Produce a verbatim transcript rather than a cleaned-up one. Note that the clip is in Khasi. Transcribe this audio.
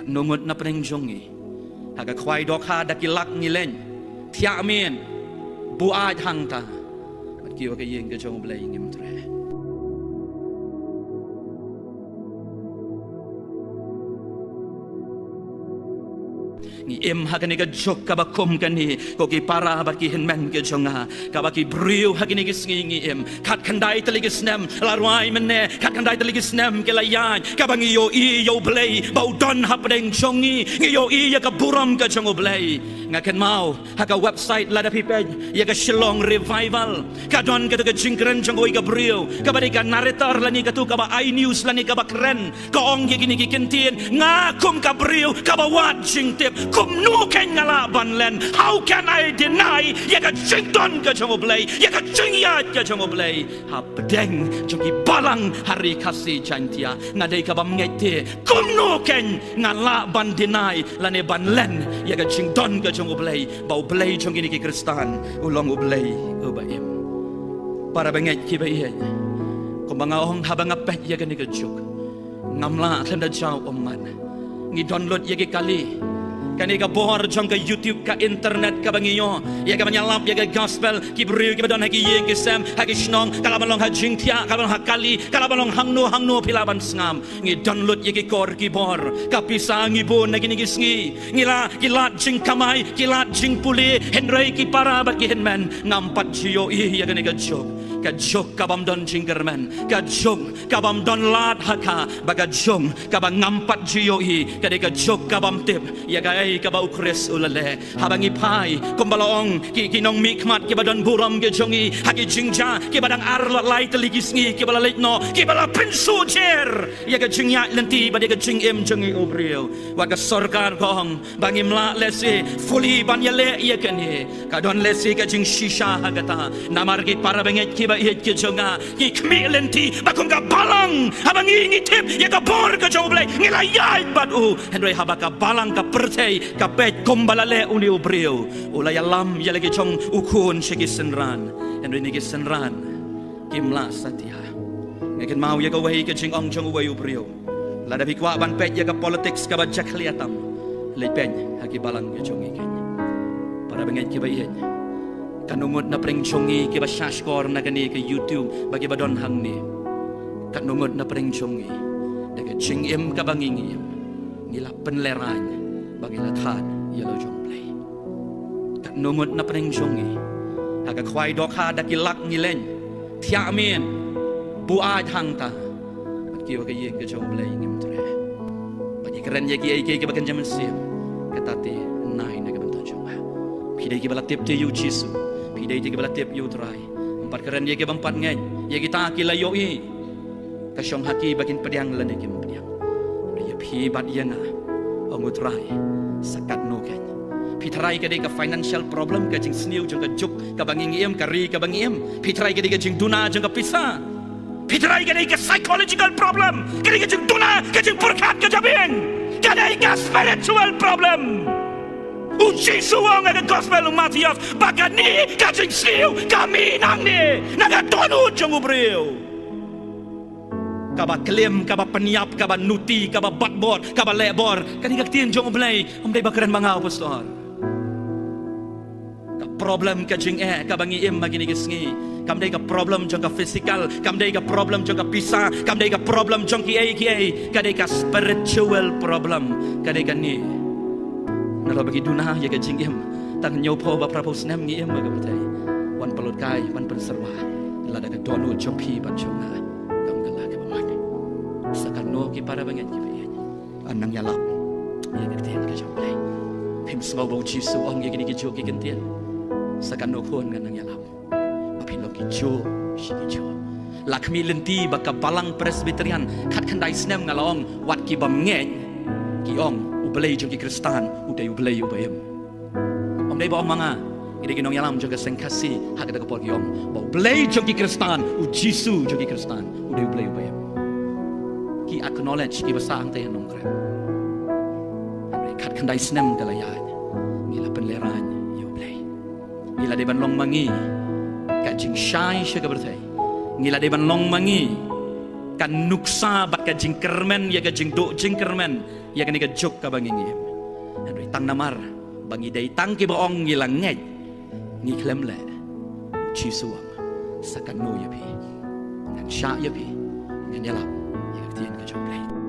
Ngut na pdeng jong ngi, ha ka khwai dohkha da ki lak ngi leng, thiah miet, buaid hangta, bad kiei ka ïing ka jong U Blei ngim treh. Ngi im ha kane ka juk kaba kum kane, ko ki para bad ki hynmen ki jong nga, kaba ki briew ha kine ki sngi ngi im. Khatkhyndai tylli ki snem la rwai mynne, khatkhyndai tylli ki snem ki la ïaid, kaba ngi ïohi ïa U Blei ba u don hapdeng jong ngi. Ngi ïohi ïa ka burom ka jong U Blei. Nga kynmaw ha ka website, lada phi peit ïa ka Shillong Revival, ka don kata ka jingkren jong kawei ka briew kaba dei ka narrator lane katu kaba ai news lane kaba kren. Ka ong ïa kine ki kyntien, nga kum ka briew kaba wad jingtip, kumno kein nga lah ban len? How can I deny ïa ka jingdon ka jong U Blei, ïa ka jingïaid ka jong U Blei hapdeng jong ki balang ha Ri Khasi Jaiñtia? Nga dei kaba ngeit te, kumno kein nga lah ban deny lane ban len ïa ka jingdon ka jong U Blei, ba U Blei jong kine ki Khristan u long U Blei uba im. Para bangeit kiba ïeit, kumba nga ong, haba nga peit ïa kane ka juk, ngam lah khlem da jaw ummat. Ngi don lut ïa ki kali. Kane ka bor jong ka YouTube, ka internet kaba ngi ïoh ïa kaban ïalap ïa ka gospel, ki briew kiba don ha ki ïing ki sem, ha ki shnong, ka lah ban long ha jingthiah, ka lah ban long ha kali, ka lah ban long hangno hangno phi lah ban sngap. Ngi don lut ïa ki kor ki bor, ka pisa ngi bun na kine ki sngi. Ngi la, ki lad jingkamai, ki lad jingpule, hynrei ki para bad ki hynmen, ngam pat ju ïohi ïa kane ka juk. Ka juk kabym don jingkyrmen, ka juk kabym don lad ha ka, bad ka juk kaba ngam pat ju ïohi, ka dei ka juk kabym tip ïa kaei kaba U Khrist u la leh. Haba ngi phai, kumba la ong, ki, ki nongmihkhmat kiba don burom ki jong ngi, ha ki jingjia kiba dang ar la lai tylli ki sngi kiba la leit noh, kiba la pynsuhjer ïa ka jingïaid lynti bad ïa ka jingim jong ngi, u briew. Wat ka sorkar ka ong ba ngim lah lehse fully ban ïaleh ïa kane. Ka don lehse ka jingshisha ha kata. Namar ki para bangeit kiba ïeit ki jong nga, ngi khmih lynti ba kum ka balang, haba ngi, ngi tip ïa ka bor ka jong U Blei, ngi la ïaid bad u. Hynrei haba ka balang, ka pyrthei ka peit kumba la leh une u briew, u la ïalam ïa la ki jong u khun sha ki synran, hynrei ne ki synran kim lah satia. Nga kynmaw ïa kawei ka jingong jong uwei u briew. Lada phi kwah ban peit ïa ka politics kaba jakhlia tam, leit peit ha ki balang ki jong ngi kein. Para bangeit kiba ïeit, katno ngut na pdeng jong ngi kiba shahshkor na kane ka YouTube bad kiba don hangne? Katno ngut na pdeng jong ngi, da ka jingim kaba ngi, ngi im, ngi la pynlehraiñ bad ngi la thad ïa la jong U Blei? Katno ngut na pdeng jong ngi, ha ka khwai dohkha da ki lak ngi leng, thiah miet, buaid hangta, bad kiei ka ïing ka jong U Blei ngim treh? Bad ngi kren ïa kiei kiei kiba kynja mynsiem, kata te nai na ka bynta jong nga. Phi dei kiba la tip te ïa U Jisu, phi dei te kiba la tip ïa U Trai. Ym pat kren ïa kibym pat ngeit, ïa kita ki la ïohi. Ka shong ha ki ba kin pdiang lane kim pdiang. Ïa phi bad ïa nga, ong U Trai, sa katno kein? Phi tharai ka dei ka financial problem, ka jingsniew jong ka juk kaba ngi, ngi im, ka ri kaba ngi im? Phi tharai ka dei ka jingduna jong ka pisa? Phi tharai ka dei ka psychological problem, ka dei ka jingduna, ka jingpyrkhat ka jabieng? Ka dei ka spiritual problem. U Jisu u ong ha ka gospel u Mathaios ba kane ka jingsniew ka mih nangne na ka dohnud jong u briew. Kaba klim, kaba pynïap, kaba nuti, kaba batbor, kaba lehbor. Kane ka ktien jong U Blei, ym dei ba kren ma nga, pastor. Ka problem ka jingeh kaba ngi im ha kine ki sngi, kam dei ka problem jong ka physical, kam dei ka problem jong ka pisa, kam dei ka problem jong kiei kiei. Ka dei ka spiritual problem. Ka dei kane. Nalor ba ngi duna ïa ka jingim, tang hynñiewphew bad phraphew snem ngi im ha ka pyrthei. Wan pynlut kai, wan pynsyrwa, lada ka dohnud jong phi bad jong nga kam kylla kaba mut. Sa katno ki para bangeit kiba ïeit, nang ïalap ïa ka ktien ka jong U Blei. Phim sngew ba U Jisu u ong ïa kine ki juh ki kyntien? Sa katno khun ngan nang ïalap ba phin long ki juh sha ki juh. La khmih lynti ba ka balang Presbyterian, khatkhyndai snem nga la ong, wat kibym ngeit ki ong U Blei jong ki Khristan u dei U Blei uba im. Ym dei ba ong ma nga, ki dei ki nongïalam jong ka seng Khasi ha kata ka por ki ong ba U Blei jong ki Khristan, U Jisu jong ki Khristan u dei U Blei uba im. Ki acknowledge, kiba sah hangta ha Nongkrem. Hynrei khatkhyndai snem ka la ïaid, ngi la pynlehraiñ ïa U Blei. Ngi la dei ban long ma ngi ka jingshai sha ka pyrthei. Ngi la dei ban long ma ngi ka nuksa bad ka jingkyrmen ïa ka jingduh jingkyrmen ïa kane ka juk kaba ngi ngim. Hynrei tang namar ba ngi dei tang kiba ong ngi la ngeit, ngi khlem leh. U Jisu u ong, sa katno ïa phi, ngan shah ïa phi, ngan ïalap ïa ka ktien ka jong U Blei.